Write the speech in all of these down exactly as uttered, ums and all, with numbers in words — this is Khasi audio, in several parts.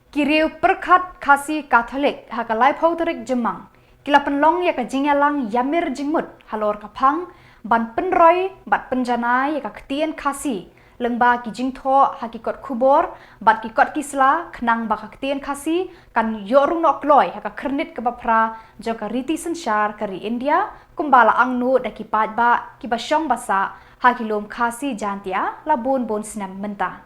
Ki riew pyrkhat Khasi Katholik ha ka laiphew tarik Jymmang ki la pynlong ïa ka jingïalang ïamir jingmut halor ka phang ban pynroi bad pynjanai ïa ka ktien Khasi lyngba ki jingthoh ha ki kot khubor bad ki kot ki sla khnang ba ka ktien Khasi kan ïoh rung noh kloi ha ka khyrnit kaba phra jong ka riti synshar ka ri India, kumba la angnud da ki paidbah kiba shong ba sah ha ki lum Khasi Jaintia la bun bun snem mynta.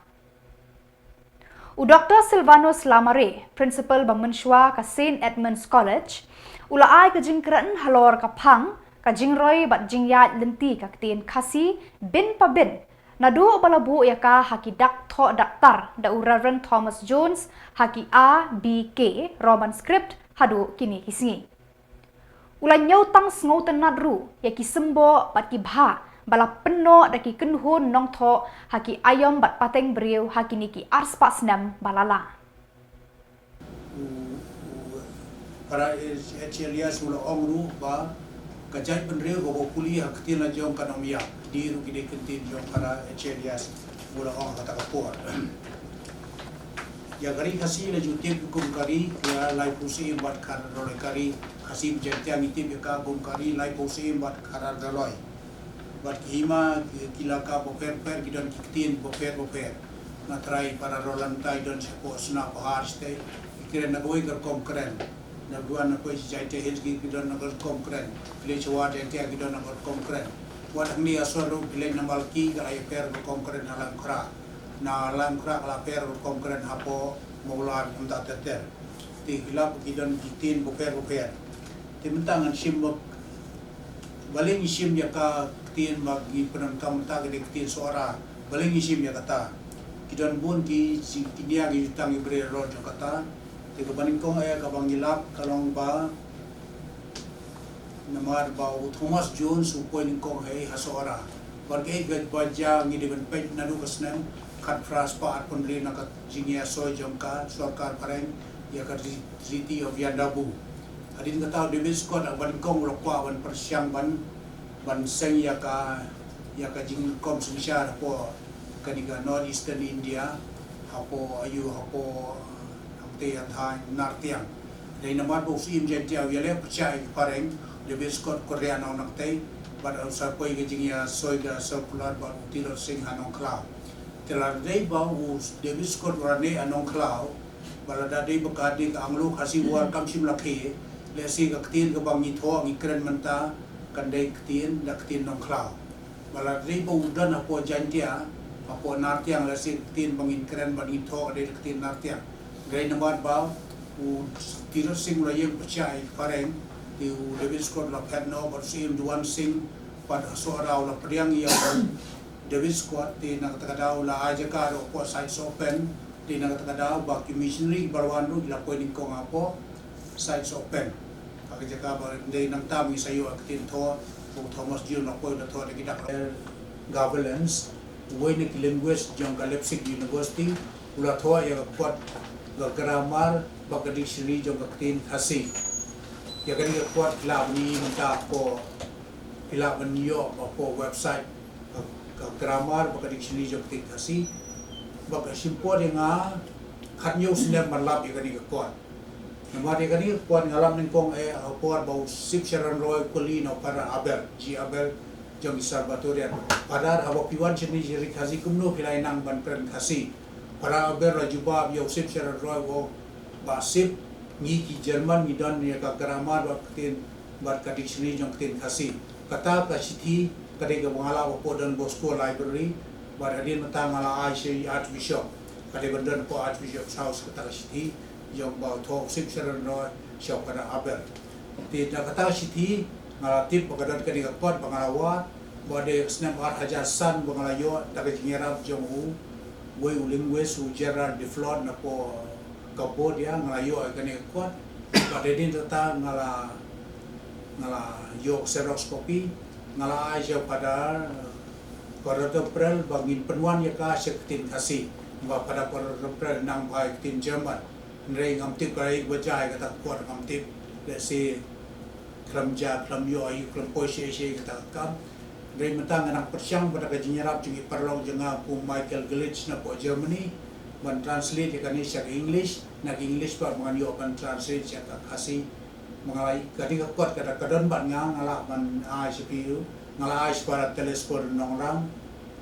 U Doktor Silvanus Lamare, Principal ba mynshuwa ka Saint Edmund's College, u la ai ka jingkren halor ka phang ka jingroi bad jingïaid lynti ka ktien Khasi bin pa bin, naduh ba la buh ïa ka ha ki dak thoh dak tar da u Reverend Thomas Jones ha ki A B K Roman script haduh kine ki sngi. U la ñiewtang sngewtynnad ruh ïa ki symboh bad ki bha ba la pynnoh da ki kynhun nongthoh ha ki aïom bad pateng briew ha kine ki arspah snem ba la lah. U, u, para H. Elias u la ong ruh ba ka jaitbynriew kaba pule ha ktien la jong kan ym ïap, dei ruh ki dei ki ktien jong para H. Elias, u la ong ha kata ka por. Ïa ka ri Khasi la ju tip kum ka ri, ïa laiphew syiem bad khatar doloi ka ri Khasi, Jaintia ngi tip ïa ka kum ka ri laiphew syiem bad khatar doloi. Bad ki hima ki, ki la ka bapher bapher, ki don ki ktien bapher bapher. Na trai para Roland tai don shapoh Sna Pahar state, ki kren na kawei ka rukom kren. Na Bhuban na kawei Jaintia Hills ki, ki don na ka rukom kren. Village Hawa Jaintia ki don na ka rukom kren. Wat hangne ha sor ruh village na Malki ka la ïapher rukom kren ha Laitumkhrah. Na Laitumkhrah ka la pher rukom kren hapoh Mawlai kumta ter ter. Te ki la ki don ki ktien bapher bapher. Te mynta ngan shim ba, balei ngi shim ïa ka ktien ba ngi pyndonkam mynta ka dei ktien Sohra. Balei ngi shim ïa kata. Ki don bun ki, ki nia ki jutang ki briew rol jong kata. Te kaba nyngkong eh kaba ngi lap ka long ba namar ba u Thomas Jones u poi nyngkong eh ha Sohra. Bad kaei kaba jia ngi dei ban peit naduh ka snem khatphra spah arphew hynriew na ka jingïasoi jong ka sorkar phareng ïa ka Treaty of Yandabo. Hadien kata u David Scott kaba nyngkong u la kwah ban pyrshang ban, ban seng ïa ka, ïa ka jingkom synshar hapoh kane ka North Eastern India, hapoh aïu, hapoh Hangtei, Hangthaiñ, Nartiang. Dei namar ba u Syiem Jaintia u ïaleh pyrshah ïa ki phareng, David Scott u kyrriah noh na Hangtei, bad u sa poi ka jingïasoi ka circular bad u Tirot Sing ha Nongkhlaw. Te lada dei ba u David Scott u la neh ha Nongkhlaw, ba lada dei ba ka dei ka Anglo Khasi War kam shym la khie, lehse ka ktien kaba ngi thoh ngi kren mynta kan dei ktien da ktien Nongkhlaw. Ba lada dei ba u don hapoh Jaintia, hapoh Nartiang, lehse ka ktien ba ngin kren ba ngin thoh ka dei ka ktien Nartiang. Dei namar ba u Tirot Sing u la ïeng pyrshah ïa ki phareng, te u David Scott u la phet noh bad u Syiem Duwan Sing pat ha Sohra u la pdiang ïa u David Scott, te na kata ka daw u la ai jaka ruh hapoh Side Sohpen, te na kata ka daw ba ki missionary kiba la wan ruh ki la poi nyngkong hapoh Side Sohpen. Ha ka jaka ba dei nangta ngi sa ïoh ka ktien thoh, u Thomas Jones u la poi u la thoh da ki dak Gavilan, uwei na ki linguist jong ka Leipzig University, u la thoh ïa ka kot ka grammar bad ka dictionary jong ka ktien Khasi. Ïa kane ka kot ki lah ban ïoh mynta hapoh, ki lah ban ïoh hapoh website ka, ka grammar bad ka dictionary jong ka ktien Khasi. Bad ka shim por ïa nga khathynñiew snem ban lap ïa kane ka kot. Namar ïa kane ka kot nga lap nyngkong eh ha ka por ba u Sib Sharon Roy u kylli na u Father Abel, G. Abel jong ki Salvatorian. Father, haba phi wan shane sha ri Khasi kumno phi la ïa nang ban kren Khasi? Father Abel u la jubab ïa u Sib Sharon Roy, u ong, Bah Sib, ngi ki German ngi don ïa ka grammar bad ka ktien bad ka dictionary jong ka ktien Khasi. Kata ka shithi ka dei kaba nga lap hapoh Don Bosco Library, bad hadien mynta nga la ai sha i Archbishop. Ka dei ban don hapoh Archbishop's House kata ka shithi jong ba u thoh u Sib Sharon Roy sha u Father Abel. Te na kata ka shithi nga la tip ba ka don kane ka kot ba nga la wad, ba dei ka snem ar hajar san ba nga la ïoh da ka jingïarap jong u, uwei u linguist u Gerald de Flot napoh Cambodia, nga la ïoh ïa kane ka kot. Bad hadien kata nga la, nga la ïoh xerox copy, nga la ai sha u Father Cordero Prel ba ngin pynwan ïa ka sha ka ktien Khasi. Ba Father Cordero Prel nang bha ïa ka ktien German. Hynrei ngam tip kaei ba jia ïa kata ka kot, ngam tip. Lehse khlem jia, khlem ïoh, ïa khlem poi shaei shaei kata ka kam. Hynrei mynta nga nang pyrshang bad da ka jingïarap jong i paralok jong nga u Michael Gillich napoh Germany, ban translate ïa kane sha ka English, na ka English pat ba ngan ïoh ban translate sha ka Khasi. Ba nga la, kane ka kot kata ka don bad nga, nga lah ban ai sha phi ruh, nga la ai sha para Telespor Nongrang,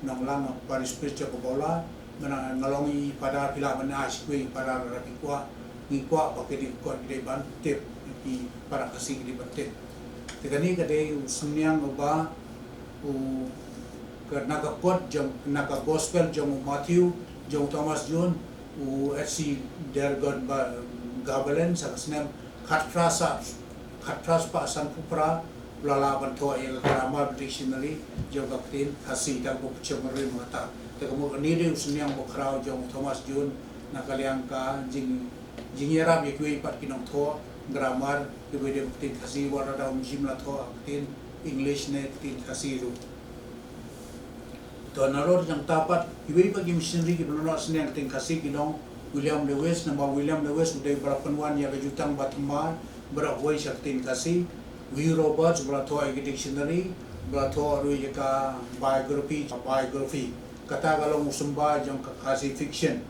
Nongrang Parish Priest jong ka Bawla, ba nga long i Father, phi lah ban ai sha kiwei i Father lada phi kwah, ngi kwah ba kane ka kot ki dei ban tip ïa ki para Khasi, ki dei ban tip. Te kane ka dei u synñiang uba u, ka, na ka kot jong, na ka gospel jong u Matthew, jong u Thomas Jones, u H C Dearborn Ba-, Gavilan, sa ka snem khatphra sa, khatphra spah sanphew phra, u la lah ban thoh ïa ka grammar dictionary jong ka ktien Khasi, da kaba pynshong rim kata. Te ka mut kane dei u synñiang ba khraw jong u Thomas Jones, na ka liang ka jing, jingïarap ïa kiwei pat ki nongthoh grammar kiba ïadei bad ka ktien Khasi, wat lada um shym la thoh ha ka ktien English ne ka ktien Khasi ruh. To, nalor jong kata pat, kiwei pat ki missionary kiba la noh synñiang ka ktien Khasi ki long William Lewis, namar William Lewis u dei uba la pynwan ïa ka jutang bathymmai baroh kawei sha ka ktien Khasi. Hugh Roberts uba la thoh ïa ka dictionary, uba la thoh ruh ïa ka biography, biography. Kata ka long u symbai jong ka Khasi fiction.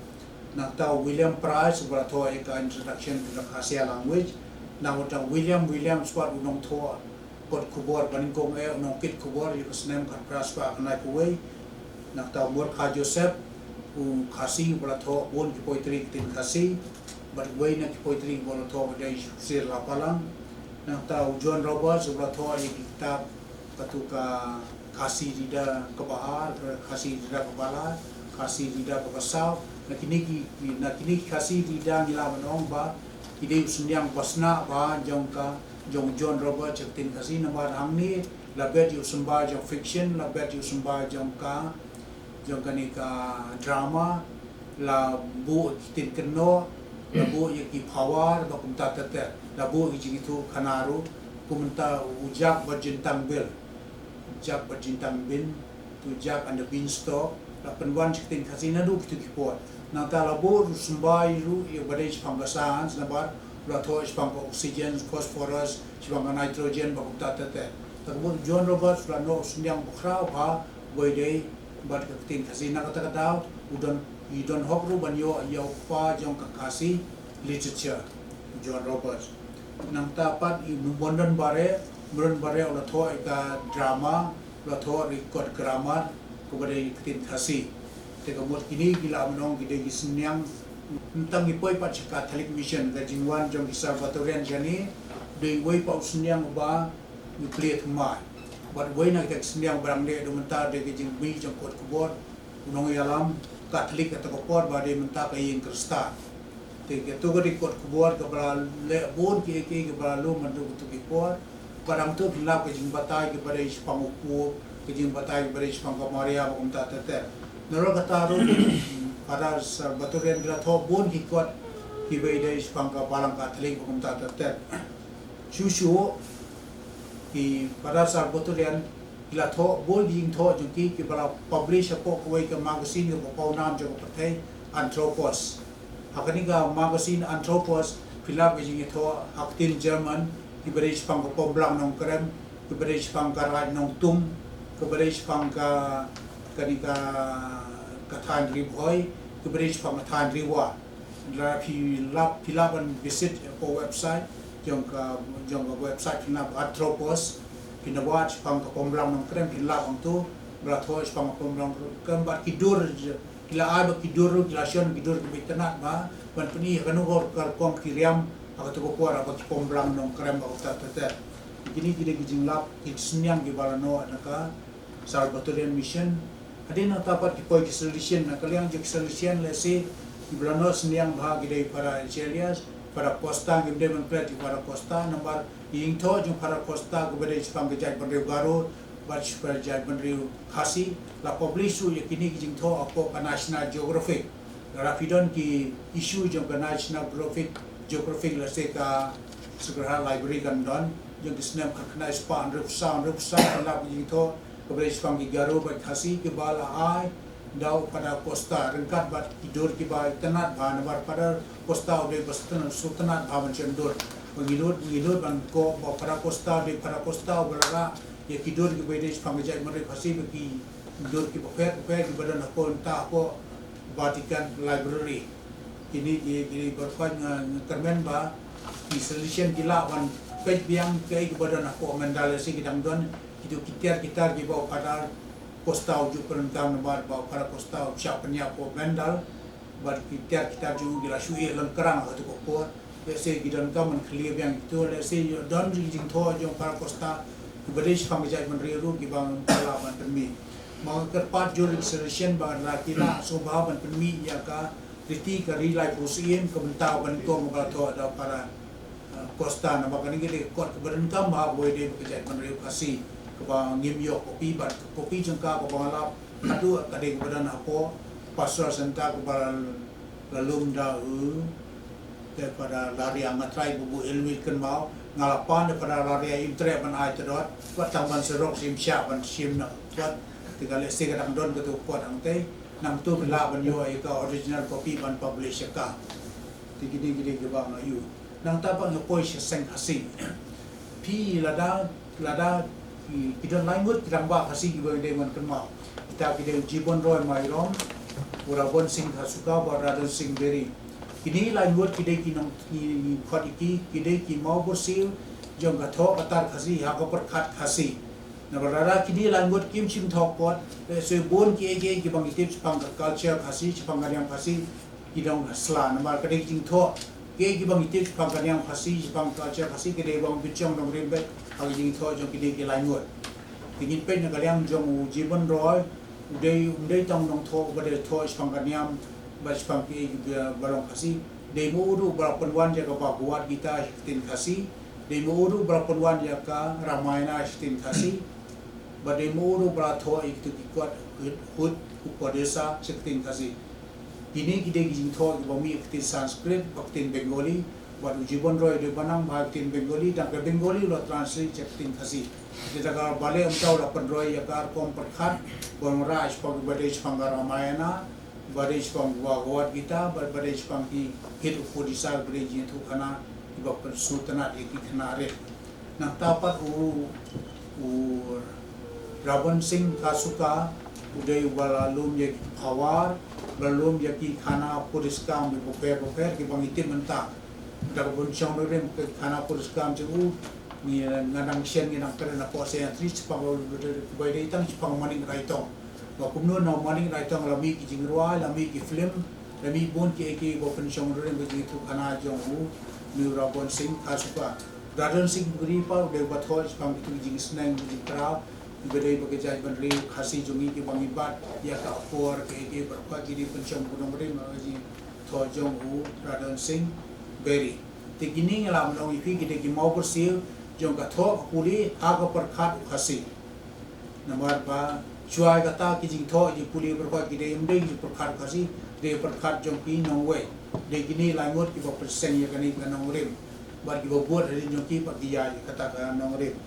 Nangta u William Price uba la thoh ïa ka introduction to the Khasi language. Nangta u William Williams pat u nongthoh kot khubor banyngkong eh, u nongkit khubor ïa ka snem khatphra spah khyndai phew wei. Nangta u Myrkha Joseph, u Khasi uba la thoh bun ki poetry ka ktien Khasi. Bad uwei na ki poetry uba la thoh ka dei Sir Lapalang. Nangta u John Roberts uba la thoh ïa ki kitab, katto ka Khasi Rida kaba ar, Khasi Rida kaba lai, Khasi Rida kaba saw. Na kine ki, na kine ki Khasi Rida ngi lah ban ong ba ki dei u synñiang ba snieh bha jong ka, jong John Roberts sha ka ktien Khasi, namar hangne la bet ïa u symbai jong fiction, la bet ïa u symbai jong ka, jong kane ka drama, la buh ïa ki ktien kynnoh, la buh ïa ki phawa bad kumta ter ter, la buh ïa ki jingïathuhkhana ruh, kum mynta u Jack bad Jintang Bill, Jack bad Jintang Bean, to Jack and the Beanstalk, la pynwan sha ka ktien Khasi naduh kito ki por. Nangta la buh ruh symbai ruh ïa ba dei shaphang ka science, namar la thoh shaphang ka oxygen, phosphorus, shaphang ka nitrogen bad kumta ter ter. Te ka mut u John Roberts u la noh u synñiang ba khraw bha uba ïadei bad ka ktien Khasi. Na kata ka daw u don, i don hok ruh ban ïoh ïa u kpa jong ka Khasi literature, u John Roberts. Nangta pat i Myndon Bareh, Myndon Bareh u la thoh ïa ka drama, u la thoh ïa ka kot grammar kaba dei ka ktien Khasi. Te ka mut kine ki lah ban ong ki dei ki synñiang. Tang ngi poi pat sha Catholic Mission, ka jingwan jong ki Salvatorian shane dei uwei pat u synñiang uba ngi plie thymmai. Bad uwei na kita ki synñiang ba dang dei haduh mynta dei ka jingmih jong ka kot khubor u nongïalam Catholic kata ka por ba dei mynta ka ïing Khristan. Te kato ka dei ka kot khubor kaba la leh bun kiei kiei kiba la lum naduh kato ki por. Bad hangto phin lap ka jingbatai kaba dei shaphang u Pope, ka jingbatai kaba dei shaphang ka Maria bad kumta ter ter. Nalor kata ruh Father Salvatorian ki la thoh bun ki kot kiba dei shaphang ka Balang Catholic bad kumta ter ter. Shuh shuh ki Father Salvatorian ki la thoh bun ki jingthoh jong ki kiba la publish hapoh kawei ka magazine kaba pawnam jong ka pyrthei, Anthropos. Ha kane ka magazine Anthropos phin lap ka jingïathoh ha ka ktien German, kiba dei shaphang ka Pomblang Nongkrem, kiba dei shaphang ka Raid Nongtum, kiba dei shaphang ka, kane ka, ka thaiñ Ri Bhoi, kiba dei shaphang ka thaiñ Ri War. Lada phi lap, phi lah ban visit ka website jong ka, jong ka website phin lap Anthropos, phin wad shaphang ka Pomblang Nongkrem, phin lap hangto ba la thoh shaphang ka Pomblang Nongkrem bad ki dur, ki la ai bad ki dur, ki la shon ki dur kiba itynnad bha ban pyni ha kano ka rukom ki riam ha kato ka por ha kaba ki Pomblang Nongkrem ha kata ter ter. Kine ki dei ki jinglap, ki synñiang kiba la noh na ka Salvatorian Mission. Hadien nangta pat ki poi ki Salesian, na ka liang jong ki Salesian lehse kiba la noh synñiang bha ki dei Father Angelus, Father Costa, ngim dei ban klet ïa Father Costa, namar ki jingthoh jong Father Costa kiba dei shaphang ka jaitbynriew Garo bad shaphang ka jaitbynriew Khasi, la publish ruh ïa kine ki jingthoh hapoh ka National Geographic. Lada phi don ki issue jong ka National Geographic, Geographic lehse ka Sagrahad Library kan don, jong ki snem khatkhyndai spah hynriewphew saw, hynriewphew saw, kan lap ki jingthoh kaba dei shaphang ki Garo bad Khasi kiba la ai da u Father Costa ryngkat bad ki dur kiba itynnad bha, namar Father Costa u dei uba sngewtynnad bha ban shon dur. Ba ngi nud, ngi nud ban koh ba Father Costa u dei Father Costa uba la rah ïa ki dur kiba dei shaphang ka jaitbynriew Khasi bad ki dur kiba pher bapher kiba don hapoh, nangta hapoh Vatican Library. Kine ki, ki baroh nga, nga kyrmen ba ki Salesian ki lah ban peit biang kaei kaba don hapoh Mandal, lehse ki dang don kito ki tiar ki tar kiba u Father Costa u ju pyndonkam, namar ba u Father Costa u shah pynïap hapoh Mandal. Bad ki tiar ki tar jong u ki la shu ïeh lyngkrang ha kato ka por. Lehse ki donkam ban clear biang kito, lehse don ki jingthoh jong u Father Costa kiba dei shaphang ka jaitbynriew ruh kiba ngim lah ban pynmih. Ma nga kyrpad jur ïa ki Salesian ba lada ki lah sngewbha ban pynmih ïa ka riti ka Ri Laiphew Syiem ka bynta ka nyngkong kaba la thoh da u Father, eh, Costa, namar kane ka dei ka kot kaba donkam bha kaba ïadei bad ka jaitbynriew Khasi kaba ngim ïoh copy, bad ka copy jong ka kaba nga lap haduh ka dei kaba don hapoh Pastoral Centre kaba la lum da u, te Father Laria. Nga try ba buh email kynmaw, nga la pan da Father Laria im treh ban ai tdot, wat tang ban xerox im shah ban shim na kot. Te ka lehse ka dang don kato ka kot hangtei, nangta phi lah ban ïoh ïa ka original copy ban publish ïa ka. Te kine kine kiba nga ïoh. Nangta pat nga poi sha seng Khasi. Phi lada, lada ki, ki don lai ngut ki rangbah Khasi kiba dei ngan kynmaw. Kita ki dei u Jibon Roy Myrom, u Rabon Singh Khanuka bad u Radon Singh Berry. Kine lai ngut ki dei ki nong, ki, ki khot ïa ki, ki dei ki mawbyrsiew jong ka thoh ka tar Khasi ha ka pyrkhat Khasi. Namar lada kine lai ngut kim shym thoh kot, lehse bun kiei kiei kiba ngi tip shaphang ka culture Khasi, shaphang ka niam Khasi, ki dang sla, namar ka dei ka jingthoh kiei kiba ngi tip shaphang ka niam Khasi, shaphang culture Khasi, ka dei ba ym pynshong nongrim beit ha ka jingthoh jong kine ki lai ngut. Te ngin peit na ka liang jong u Jibon Roy, u dei, um dei tang u nongthoh uba dei thoh shaphang ka niam bad shaphang kiei kiba long Khasi. Dei ma u ruh ba la pynwan ïa ka Bhagavad Gita sha ka ktien Khasi. Dei ma u ruh ba la pynwan ïa ka Ramayana sha ka ktien Khasi. Bad dei ma u ruh ba la thoh ïa kito ki kot Hut, Hut Upadesa sha ka ktien Khasi. Kine ki dei ki jingthoh kiba mih ha ka ktien Sanskrit bad ka ktien Bengali, bad u Jibon Roy u dei ba nang bha ha ka ktien Bengali, dang ka Bengali u la translate sha ka ktien Khasi. Te da kaba leh mynta u la pynroi ïa ka rukom pyrkhat ban wanrah shaphang kiba dei shaphang ka Ramayana, ba dei shaphang ka Bhagavad Gita, ba, ba dei shaphang ki Hit Upadesa, ba dei jingïathuhkhana kiba pynsngewtynnat ïa ki khynnah rit. Nangta pat u, u Rabon Singh Khanuka, u dei uba la lum ïa ki Phawar, ba la lum ïa ki khana puriskam bapher bapher kiba ngi tip mynta. Da kaba pynshong nongrim ki khana puriskam jong u, ngi, nga dang shen, ngi dang kren hapoh seng, at least shaphang ba dei tang shaphang Manik Raitong. Ba kumno na u Manik Raitong la mih ki jingrwai, la mih ki film, la mih bun kiei kiei ba pynshong nongrim ka jingïathuhkhana jong u, u Rabon Singh Khanuka. Radon Singh Berry pat u dei uba thoh shaphang kito ki jingsneng, ki jingkraw, kiba dei bad ka jaitbynriew Khasi jong ngi kiba ngi bat ïa ka akor, kiei kiei baroh ki dei pynshong nongrim ha ka jingthoh jong u Radon Singh Berry. Te kine nga la ong ïa phi ki dei ki mawbyrsiew jong ka thoh ka pule ha ka pyrkhat u Khasi. Namar ba shuwa kata ki jingthoh jingpule baroh ki dei, ym dei ki pyrkhat Khasi, dei pyrkhat jong ki nongwei. Dei kine lai ngut kiba pynseng ïa kane ka nongrim bad kiba bud hadien jong ki ba ki ïaid ïa kata ka nongrim.